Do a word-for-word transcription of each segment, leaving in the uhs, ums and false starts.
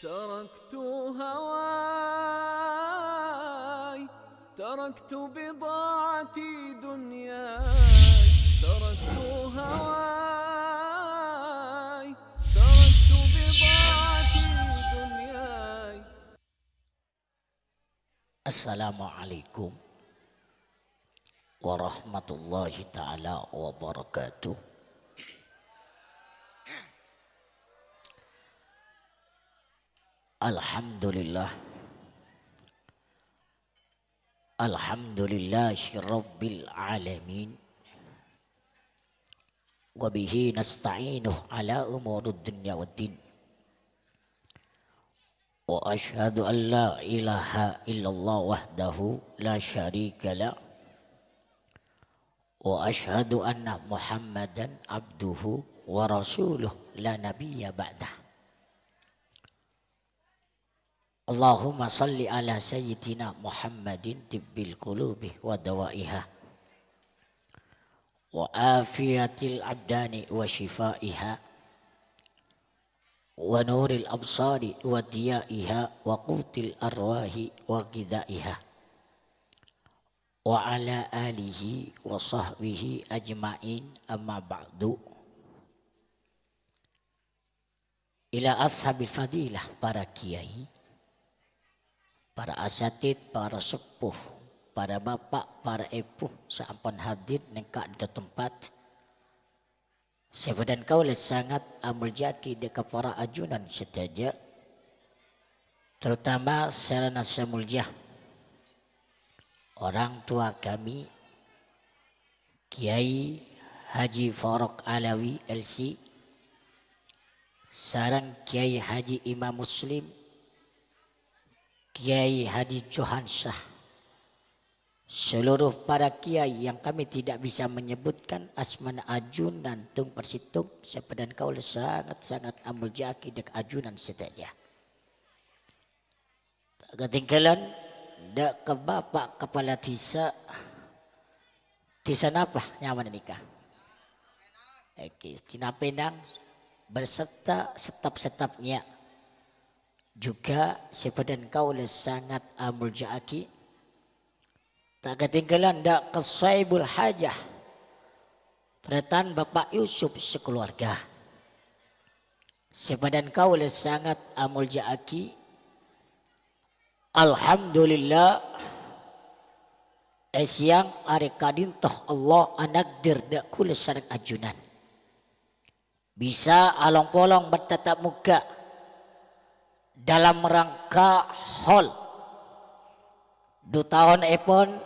تركت هواي، تركت بضاعتي دنياي، تركت هواي، تركت بضاعتي دنياي. Assalamualaikum warahmatullahi taala wabarakatuh. Alhamdulillah. Alhamdulillahi rabbil alamin. Wa bihi nasta'inu ala umurid dunya waddin. Wa asyhadu an la ilaha illallah wahdahu la syarika lah. Wa asyhadu anna Muhammadan abduhu wa rasuluh la nabiyya ba'dah. Allahumma shalli ala sayyidina Muhammadin tibbil qulubi wa dawaiha, wa afiyatil abdani wa shifaiha, wa nuril absari wa diyaiha, wa qutil arwahi wa ghidaiha, wa ala alihi wa sahbihi ajma'in, amma ba'du. Ila ashabil fadilah, para kiai, para asatid, para seppo, para bapa', para ebhu sè ampon hadir neng ka'dinto tempat. Sè bâdhân kaulâ sangat amoljâ'aghi dâ' ka para ajunan sadhâjâ, terutama sarana sè molja orang tua kami, Kiai Haji Faruk Alawi, L C, sareng Kiai Haji Imam Muslim, Kiai Haji Johansyah, seluruh para kiai yang kami tidak bisa menyebutkan asmana ajunan tong-persèttong, sè bâdhân kaulâ sangat-sangat amoljâ'aghi dâ' ka ajunan sadhâjâ. Ta' katèngghâlân dâ' ka Bapa' Kapala Dhisa, dhisa napa nyamana nèka? Oke, Cina Penang, berserta setap-setapnya. Juga sè bâdhân kaulâ sangat amoljâ'aghi. Ta' katèngghâlân dâ' ka Sohibul Hajah, tarètan Bapa' Yusuf sakalowarga. Sè bâdhân kaulâ sangat amoljâ'aghi. Alhamdulillah, è sèyang arè ka'dinto Allah anakdir dâ' kaulâ sareng ajunan bisa along-polong bân tatap muka dalam rangka haul du taon èpon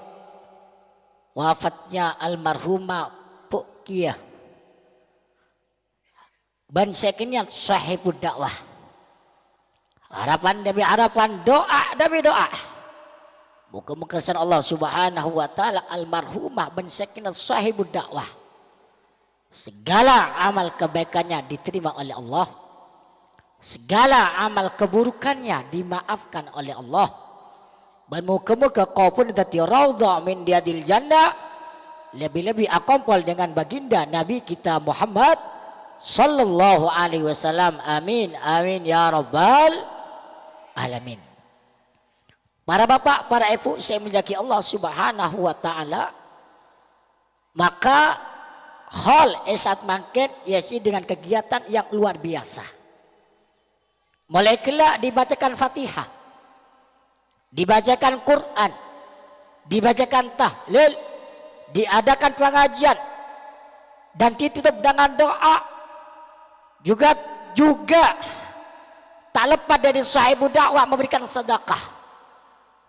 wafatnya almarhumah Pu' Kèya bân sè èkennèng Sohibud Da'wah. Harapan dâbi harapan, do'a dâbi do'a. Moghâ-moghâ sareng Allah Subhanahu wa Ta'ala almarhumah bân sè èkennèng Sohibud Da'wah, segala amal kebaikannya diterima oleh Allah, segala amal keburukannya dimaafkan oleh Allah. Bân moghâ-moghâ koburra dhâddhi raudhah min riyadil jannah, lebbi-lebbi akompol dengan baginda Nabi kita Muhammad sallallahu alaihi wasallam. Amin, amin, ya rabbal alamin. Para bapa', para èbhu sè èmoljâ'aghi Allah Subhanahu wa Ta'ala, maka haul è saat mangkèn èyasi'i dengan kegiatan yang luar biasa. Molaè ghellâ' dibacakan Fatihah, dibacakan Quran, dibacakan tahlil, diadakan pengajian, dan ditutup dengan doa. Juga, juga tak lepas dari Sohibud Da'wah memberikan sedekah.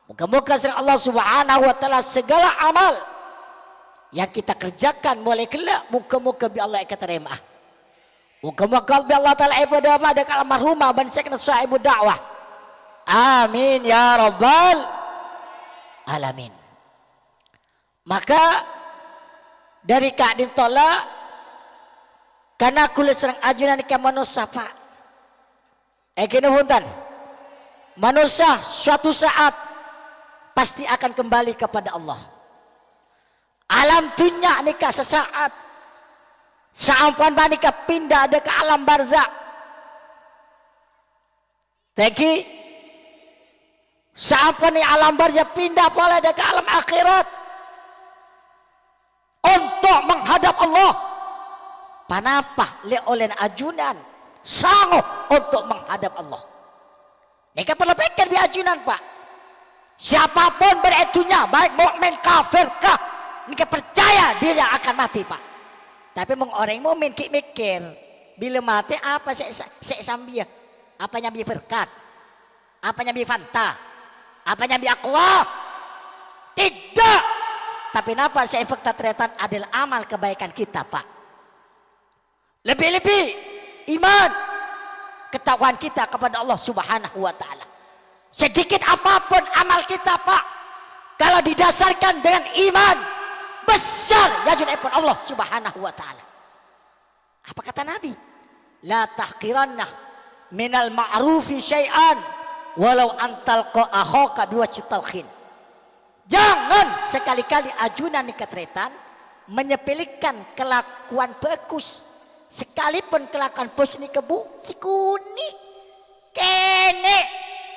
Moghâ-moghâ sareng Allah Subhanahu wa Ta'ala segala amal yang kita kerjakan molaè ghellâ', moghâ-moghâ bi' Allah èkatarèma'a. Moghâ-moghâ bi' Allah Ta'ala èpadâpa'a dâ' ka almarhumah bân sè èkennèng Sohibud Da'wah. Amin ya rabbal alamin. Maka, dâri ka'dinto la, karna kaulâ sareng ajunan nèka manossa, Pak. Èngghi napa bhunten? Manossa suatu saat pasti akan kembali kepada Allah. Alam dhunnya nèka sasaat, saampon panèka pinda dâ' ka alam barzakh. Thank you. Sampèyan alam barzah pinda polè dâ' ka alam akhèrat untuk menghadap Allah. Ponapa lè-, ollèna ajunan sango untuk menghadap Allah? Nèka parlo pèkkèr bi' ajunan, Pak. Siapapun bâdâ è dhunnya, baik mukmin, kafir kah, nèka parcajâ diri akan matè, Pak. Tapè mon orèng mukmin ghi' mèkkèr, bilâ matè apa sè, sè, sè èsambiyâ? Apa nyambiyâ berkat? Apa nyambiyâ Fanta? Apa nyambiyâ Aqua? Tidak. Tapè napa sè èbhâkta tarètan adalah amal kebaikan kita, Pak. Lebih-lebih iman, ketakwaan kita kepada Allah Subhanahu wa Ta'ala. Sedikit apapun amal kita, Pak, kalau didasarkan dengan iman, besar yajunèpon Allah Subhanahu wa Ta'ala. Apa kata Nabi? "La tahqiranna minal ma'rufi syai'an walau an talqa akhaka biwajhi talqin." Jangan sekali-kali ajunan nèka tarètan menyepelekan kelakuan bagus. Sekalipun kelakuan bagus nèka, Bu, sè konè', kènè',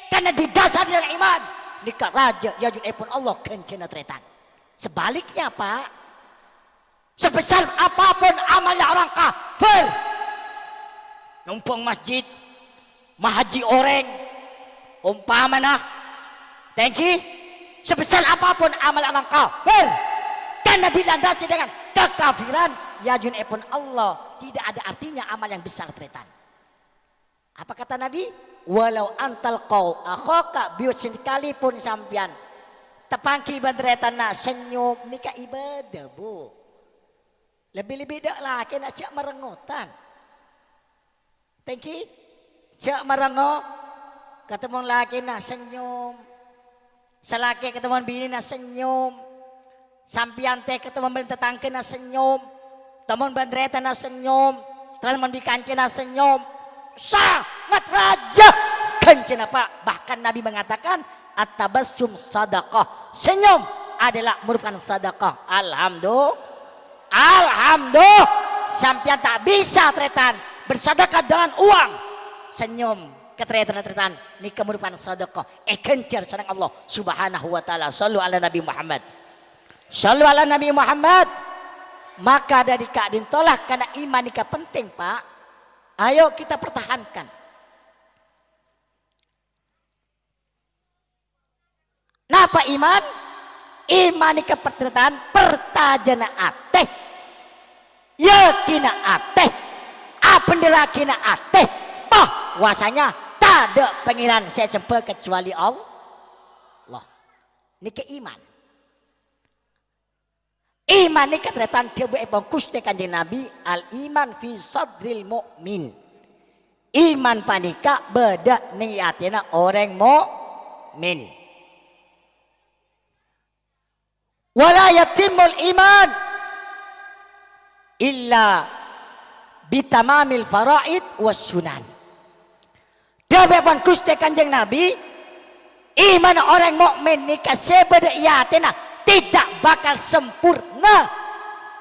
karena didasari dengan iman. Nèka rajâ yajunèpon Allah ghânjhârânna tarètan. Sebaliknya, Pak, sebesar apapun amalnya orang kafir, nyombhâng masjid, mahajji orèng, ompamana, thank you, sebesar apapun amal orang kafir, karena dilandasi dengan kekafiran, yajunèpon Allah tidak ada artinya amal yang besar, tarètan. Apa kata Nabi? "Walau an talqa akhaka biwajhin," sekalipun sampèyan tapanggi bân tarètanna senyum, nèka ibadah, Bu. Lebih-lebih dâ' lakèna jhâ' marengngotan. Thank you. Jhâ' marengngo, katemmo lakèna senyum. Salakè katemmo binèna senyum. Sampèyan tè katemmo bân tatangghâna senyum. Temmo bân tarètanna senyum. Temmo bi' kancana senyum. Sangat rajâ ghânjhârânna, Pak. Bahkan Nabi mengatakan, "At-tabassum sadaqah." Senyum adalah merupakan sedekah. Alhamdulillah. Alhamdulillah. Sampèyan ta' bisa, tarètan, bersedekah dengan uang. Senyum ka tarètanna, tarètan, nèka merupakan sedekah. Èghânjhâr sareng Allah Subhanahu wa Ta'ala. Shallu ala Nabi Muhammad. Shallu ala Nabi Muhammad. Maka dâri ka'dintolah karena iman nèka penting, Pak. Ayo kita pertahankan. Napa iman? Iman nèka partarètan partajâna atè, yakinna atè, abhender raghina atè, bahwasanya tadâ' pangèran sè èsembâ kecuali Allah. Nèka iman. Iman nèka tarètan dhâbuèpon Ghustè Kanjeng Nabi, "Al-iman fi sadril mu'min." Iman panèka bâdâ neng è atèna orèng mu'min. "Wa la yatimmul iman illa bitamamil faraid was sunan." Dhâbuèpon Ghustè Kanjeng Nabi, iman orèng mukmin nèka sè bâdâ è atèna tidak bakal sempurna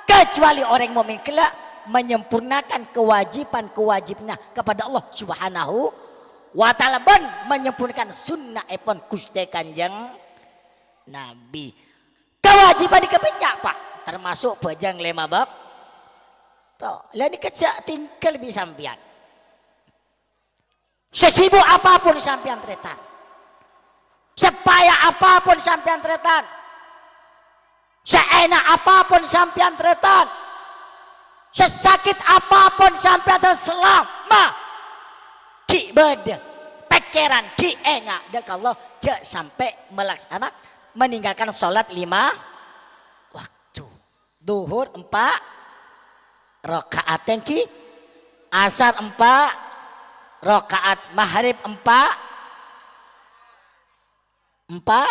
kecuali orèng mukmin ghellâ' menyempurnakan kewajiban-kewajibanna kepada Allah Subhanahu wa Ta'ala bân menyempurnakan sunnahèpon Ghustè Kanjeng Nabi. Kewajiban nèka bânnya', Pak, termasuk bhâjâng lèma bâkto. Lah nèka jhâ' tinggal bi' sampèyan. Sesibuk apapun sampèyan tarètan, sepaya apapun sampèyan tarètan, seenak apapun sampèyan tarètan, sesakit apapun sampèyan tarètan, selama ghi' bâdâ pèkkèran, ghi' enga' dâ' ka Allah, jhâ' sampè' melak-, apa, meninggalkan sholat lima waktu. Duhur empa' raka'at, thank you. Asar empa' raka'at, maghrib empa', empa',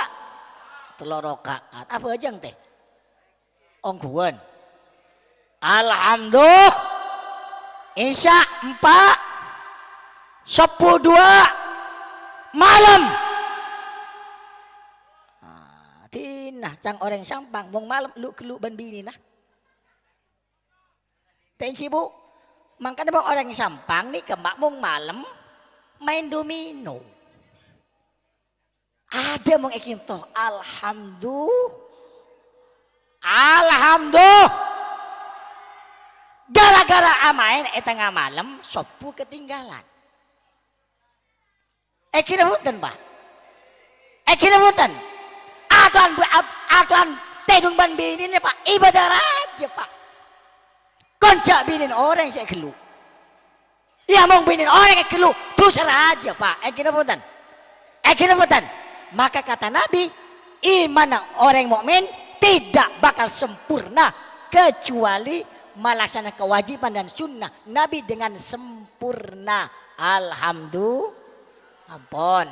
tello' raka'at. Abhâjâng tè? Ongghuwân. Alhamdulillah. Isya empa', subuh dua, malem. Ah, dinah, ca'na orèng Sampang, mon malem lu'-ghellu' bân binèna. Thank you, Bu. Mangkana mon orèng Sampang nèka, Pak, mon malem maèn domino. Tadâ' mon è ka'dinto. Alhamdu-, alhamdu-, gara-gara amaèn è tengnga malem, sobbhu ketinggalan. È ka'dinto bhunten, Pak? È ka'dinto bhunten? Atowan bu-, ab-, atowan tèdung bân binèna, Pak, ibâdâh rajâ, Pak. Kon jhâ' binèna orèng sè èghâllu. Iyâ, mon binèna orèng èghâllu, dhusa rajâ, Pak. È ka'dinto bhunten? È ka'dinto bhunten? Maka kata Nabi, imanna orèng mukmin tidak bakal sempurna kecuali melaksanakan kewajiban dan sunnah Nabi dengan sempurna. Alhamdulillah. Ampon.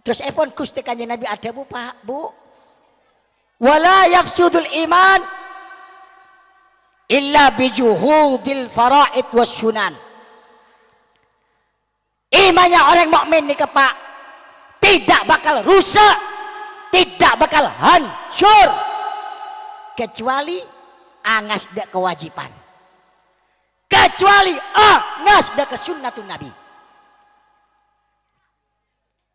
Terros èpon Ghustè Kanjeng Nabi adhâbu, Pak, Bu, "Wala yafsudul iman illa bijuhudil faraid was sunan." Imannya orang mukmin nèka, Pak, tidak bakal rusak, tidak bakal hancur, kecuali angas dâ' kewajiban. Kecuali angas dâ' ka sunnatun Nabi.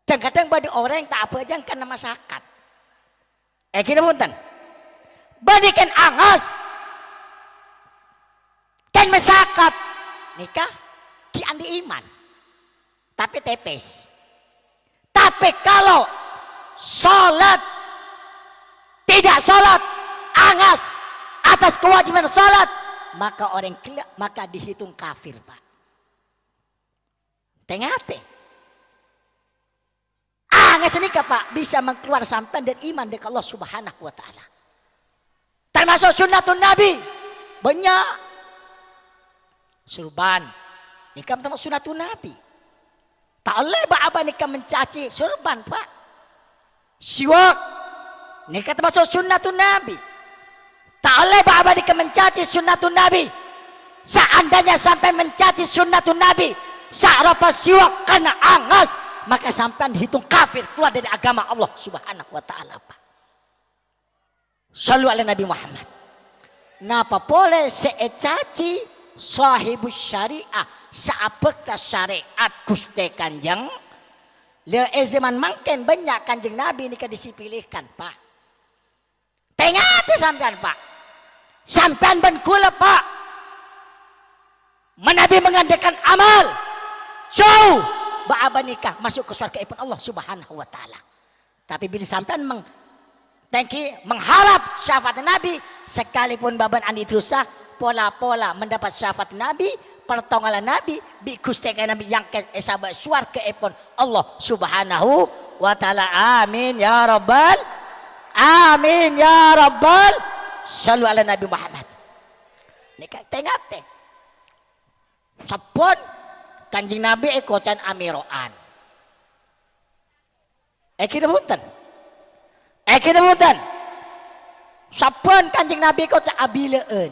Dhâng-kadhâng bâdâ orèng ta' abhâjâng kan masakat. È ka'dinto bhunten? Bânnè kan angas, kan masakat. Nèka ghi' andi' iman. Tapè tèpès. Tapè kalau sholat, tidak sholat, angas atas kewajiban sholat, maka orang gila, maka dihitung kafir, Pak. Tè-ngatè. Angas nèka, Pak, bisa mengkeluar sampèyan dâri iman dâ' ka Allah Subhanahu wa Ta'ala. Termasuk sunnatun Nabi. Bânnya'. Surban. Nèka termasuk sunnatun Nabi. Ta' ollè bâ'-abâ' nèka mencaci surban, Pak. Siwak. Nèka termasuk sunnatun Nabi. Ta' ollè bâ'-abâ' nèka mencaci sunnatun Nabi. Seandainya sampèyan mencaci sunnatun Nabi, saropa siwak kana angas, maka sampèyan dihitung kafir, keluar dari agama Allah Subhanahu wa Ta'ala, Pak. Shallu ala Nabi Muhammad. Napa polè sè ècaci sahibus syariah, sè abhâkta syarè'at Ghustè Kanjeng? Lha, è zaman mangkèn bânnya' Kanjeng Nabi nèka disepelekan, Pak. Tè-ngatè sampèyan, Pak. Sampèyan bân kaulâ, Pak. Manabi mengandalkan amal, jhâu bâ'-abâ' nèka maso' ka sowarghâèpon Allah Subhanahu wa Ta'ala. Tapè bilâ sampèyan meng-, tèngghi mengharap syafa'at Nabi, sakalipun bâ' bân andi' dhusa, pola-pola mendapat syafa'at Nabi, partongollan Nabi, bi' Ghustè Nabi èyangkès èsabâ' sowarghâèpon Allah Subhanahu wa Ta'ala. Amin ya rabbal, amin ya rabbal. Shallu ala Nabi Muhammad. Nèka tè-ngatè. Sabbhân Kanjeng Nabi èkoca'an amiro'an. È ka'dinto bhunten? È ka'dinto bhunten? Sabbhân Kanjeng Nabi èkoca' abilâ'ân.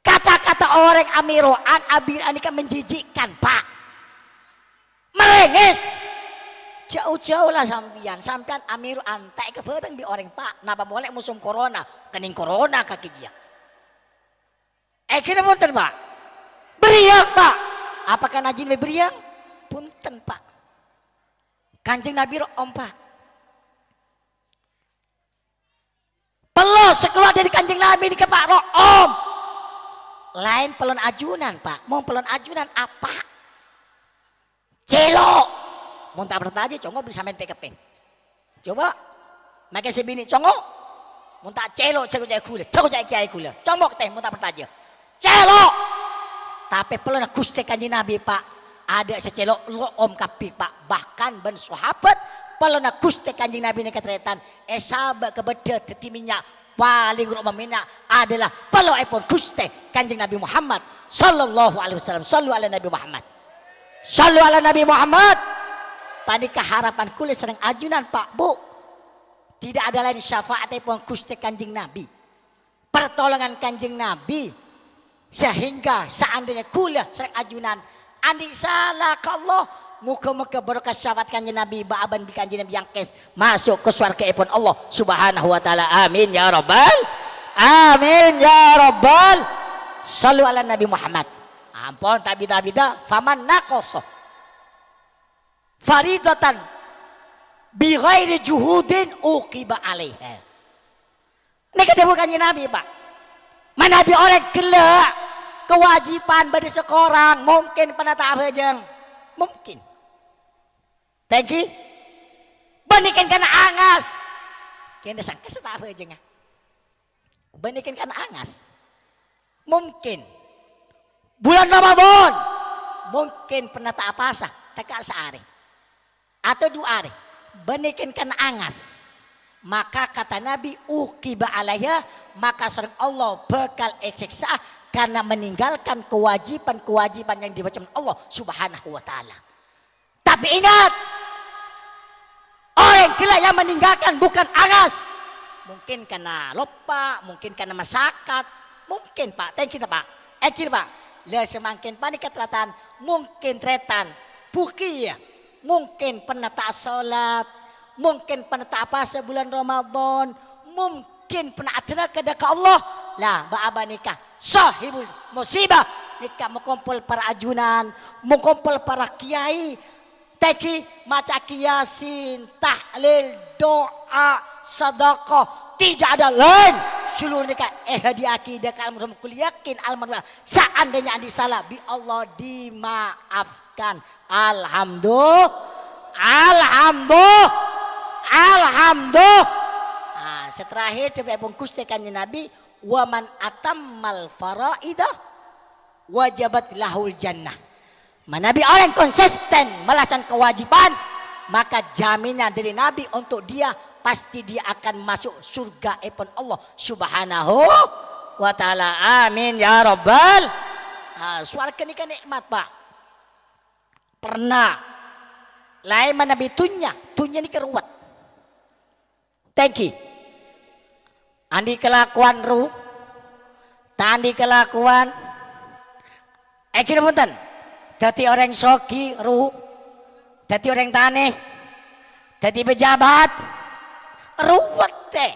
Kata-kata orèng amiro'an, abilâ'ân nèka menjijikkan, Pak. Merengès. Jhâu-jhâu la sampèyan. Sampèyan amiro'an ta' èkabhâreng bi' orèng, Pak. Napa molè mosèm corona? Kenning corona kakè jiyâ. È ka'dinto bhunten, Pak? Bâriyâng, Pak. Apakah Nabi berriyang? Bhunten, Pak. Kanjeng Nabi ro'om, Pak. Pello sè kalowar dâri Kanjeng Nabi nèka, Pak, ro'om. Laèn pellona ajunan, Pak. Mon pellona ajunan apa? Cèlo'. Mon ta' parcajâ, congo' bi' sampèyan pè-, kabbhi. Coba, makè sè binè' congo'. Mon ta' cèlo', jhâ' ca'è ghulâ, jhâ' ca'è kèyaè ghulâ. Congo' tè, mon ta' parcajâ. Cèlo'. Tapè pellona Ghustè Kanjeng Nabi, Pak, adâ' sè cèlo', ro'om kabbhi, Pak. Bahkan bân sahabat, pellona Ghustè Kanjeng Nabi nèka tarètan, èsabâ' kabâddhâ dhâddhi mènnya', palèng ro'omma mènnya' adalah pelloèpon Ghustè Kanjeng Nabi Muhammad sallallahu alaihi wasallam. Shallu ala Nabi Muhammad. Shallu ala Nabi Muhammad. Panèka harapan kaulâ sareng ajunan, Pak, Bu. Tidak ada lain syafa'atèpon Ghustè Kanjeng Nabi. Pertolongan Kanjeng Nabi. Sehingga seandainya kaulâ sareng ajunan andi' sala ka Allah, moghâ-moghâ barokah syafa'at Kanjeng Nabi, bâ'-abâ' bi' Kanjeng Nabi èyangkès maso' ka sowarghâèpon Allah Subhanahu wa Ta'ala. Amin ya rabbal, amin ya rabbal. Shallu ala Nabi Muhammad. Ampon, ta' bhidhâ-bhidhâ. Faman naqasa faridatan "Bi ghairi juhudin uqiba alaiha." Nèka dhâbu Kanjeng Nabi, Pak. Manabi orèng ghellâ' kawâjibhân bâdâ sè korang, mungkin pernah ta' abhâjâng. Mungkin. Thank you. Bânnè kèng kana angas. Kèng sangka sè ta' abhâjângnga. Bânnè kèng kana angas. Mungkin. Bulân Ramadan. Mungkin pernah ta' apasa, tèka saarè. Atau du arè. Bânnè kèng kana angas. Maka kata Nabi, "Uqiba alaiha," maka sareng Allah bhâkal èsèksa karena meninggalkan kewajiban-kewajiban yang diwajibkan Allah Subhanahu wa Ta'ala. Tapi ingat, orèng ghellâ' yang meninggalkan bukan angas. Mungkin karena loppa, mungkin karena masakat. Mungkin, Pak. Thank you, Pak. Èngghi, Pak. La samangkèn panèka tarètan, mungkin tarètan. Buki ya. Mungkin pernah ta' salat. Mungkin pernah ta' apasa bulân Ramadan. Mungkin pernah adârâka dâ' ka Allah. La, bâ-, abâ' nèka sahibul musibah. Nèka makompol para ajunan, makompol para kiai. Tèngghi, maca Yasin, tahlil, doa, sadaqah, tidak ada lain. Seluruh nèka èhadiahaghi dâ' ka almarhum, kul yakin almarhum. Seandainya andi' sala, bi Allah dimaafkan. Alhamdulillah. Alhamdulillah. Alhamdulillah. Ah, sè terakhir, dhâbuna Ghustè Kanjeng Nabi, "Wa man atammal faraida wajabat lahul jannah." Manabi orèng konsisten malasan kewajiban, maka jaminan dari Nabi untuk dia, pasti dia akan masuk surgaèpon Allah Subhanahu wa Ta'ala. Amin ya Rabbal. Ah, sowarga nèka nikmat, Pak. Pernah. Laèn manabi dhunnya, dhunnya nèka ruwet. Tèngghi. Andi' kalakowan ru, ta' andi' kalakowan. Èngghi napa bhunten? Dhâddhi orèng soghi ru, dhâddhi orèng tanè, dhâddhi pejabat, ruwet, è.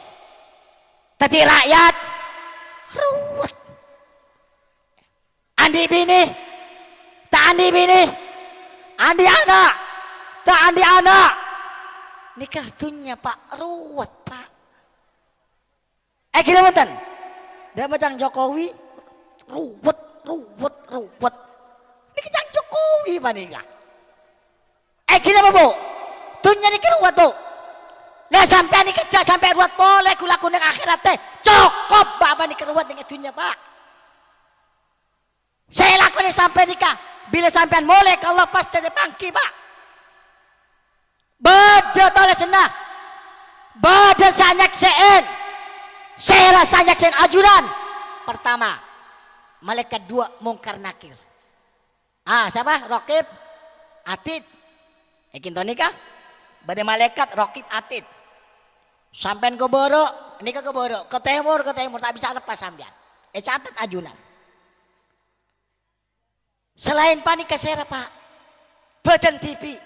Dhâddhi ra'yat, ruwet. Andi' binè, ta' andi' binè. Andi' ana', ta' andi' ana'. Nèka dhunnya, Pak, ruwet, Pak. Èngghi napa bhunten? Dhâ' macam Jokowi, ruwet, ruwet, ruwet. Nèka ca'na Jokowi panèka. Èngghi napa, Bu? Dhunnya nèka ruwet, Bu. La sampèyan nèka jhâ' sampè' ruwet polè, ghu-lagghu neng akhèrattè. Cokop, Pak, panèka ruwet neng è dhunnya, Pak. Sè èlakonè sampèyan nèka, bilâ sampèyan molè ka Allah, pas tètè pangghi, Pak. Bâdâ tolèsanna, bâdâ sè nyaksè'è, sèra sè nyaksè'è ajunan. Pertama, malaèkat duwâ' Mungkar Nakir. Ah, sapa? Raqib, Atid. È ka'dinto nèka, bâdâ malaèkat Raqib, Atid. Sampèyan ka bârâ', nèka ka bârâ', ka tèmor, ka tèmor, ta' bisa lepas sampèyan. Ècatet ajunan. Salaèn panèka sèra, Pak? Bâdân dhibi'.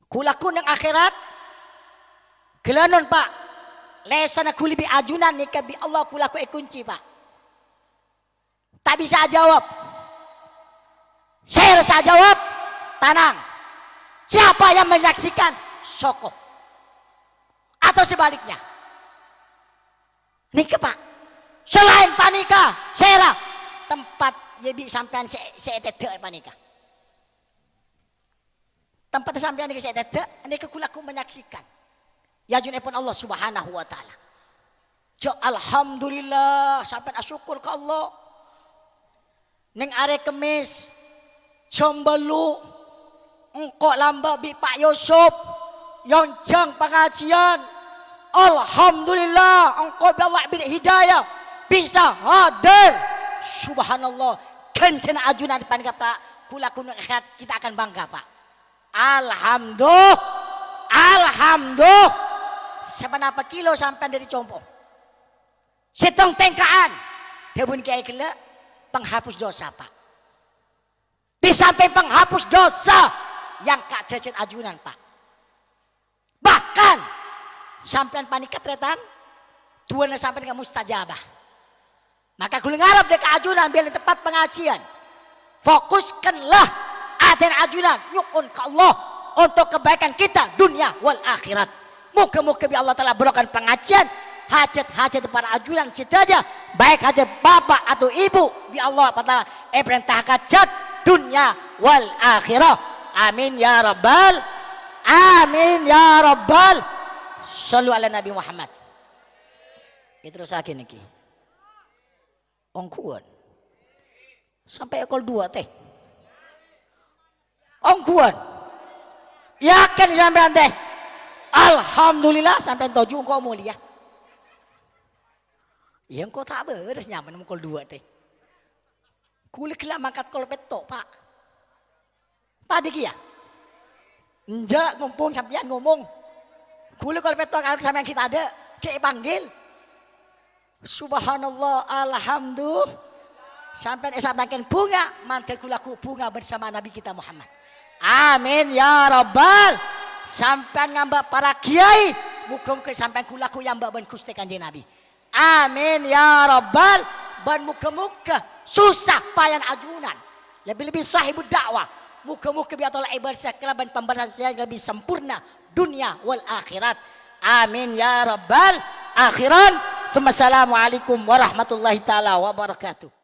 Ghu-lagghu neng akhèrat, ghâlânon, Pak. Lèsanna ghuli bi' ajunan nèka bi' Allah ghu-lagghu èkoncè, Pak. Ta' bisa ajâwâb. Sèra sè ajâwâb, tanang. Siapa yang menyaksikan, soko. Atau sebaliknya. Nèka, Pak. Salaèn panèka, sèra tempat yâ bi' sampèyan sè, sè ètèdhâ' panèka. Tempat sampèyan nèka sè ètèdhâ', nèka ghu-lagghu menyaksikan. Yâ, ajunanèpon Allah Subhanahu wa Ta'ala. Jhâ', alhamdulillah, sampèyan asokkor ka Allah. Neng arè Kemmès, jam bâllu', engko' lambâ' bi' Pak Yusuf, èonjhâng pangajiyân. Alhamdulillah, engko' bi' Allah èbèrri' hidayah, bisa hadir. Subhanallah, ghânjhârânna ajunan panèka, Pak, ghu-lagghu neng akhèrat kita akan bangga, Pak. Alhamdulillah, alhamdulillah. Saponapa kilo sampèyan dâri compo'? Sèttong tèngka'an. Dhâbuna kiai ghellâ', penghapus dosa, Pak. Di samping penghapus dosa, èangka' dârâjhât ajunan, Pak. Bahkan, sampèyan panèka, tarètan, du'ana sampèyan nèka mustajabah. Maka ghulâ ngarep dâ' ka ajunan bilâ tempat pangajiyân. Fokuskanlah atèna ajunan, nyo'on ka Allah. untuk kebaikan kita dunia wal akhirat. Moga-moga bi' Allah Ta'ala barokah pangajiân, hajat-hajat para ajunan sadhâjâ, baik hajat bapa' atau ibu, bi' Allah Ta'ala èparènta hajat dunia wal akhirah. Amin ya rabbal, amin ya rabbal. Shallu ala Nabi Muhammad. Èterrossaghi nèka. Ongghuwân. Sampè' kol duwâ', tè. Ongghuwân. Yakin sampèyan, tè? Alhamdulillah, sampèyan toju' engko' molèya. Iyâ, engko' ta' bârâs nyamana mon kol duwâ', tè. Ghulâ ghellâ' mangkat kol pètto', Pa'. Padâ kèya. Enjâ', ngompong sampèyan ngomong. Ghulâ kol pètto' kal sampèyan ghi' tadâ', ghi' èpanggil. Subhanallah, alhamdulillah. Sampèyan è sa'at mangkèn bhunga, mandhâr ghu-lagghu bhunga bersama Nabi kita Muhammad. Amin ya rabbal. Sampèyan ngambâ' para kèyaè, moga-moga sampèyan ghu-lagghu èambâ' bân Ghustè Kanjeng Nabi. Amin ya rabbal. Bân moga-moga sossa payana ajunan, lebbi-lebbi sahibud da'wah, moga-moga bi' Allah Ta'ala èbâlâ kalabân pambâlâsân sè lebbi sampurna dunia wal akhirat. Amin ya rabbal. Akhiran, tsumma assalamualaikum warahmatullahi ta'ala wabarakatuh.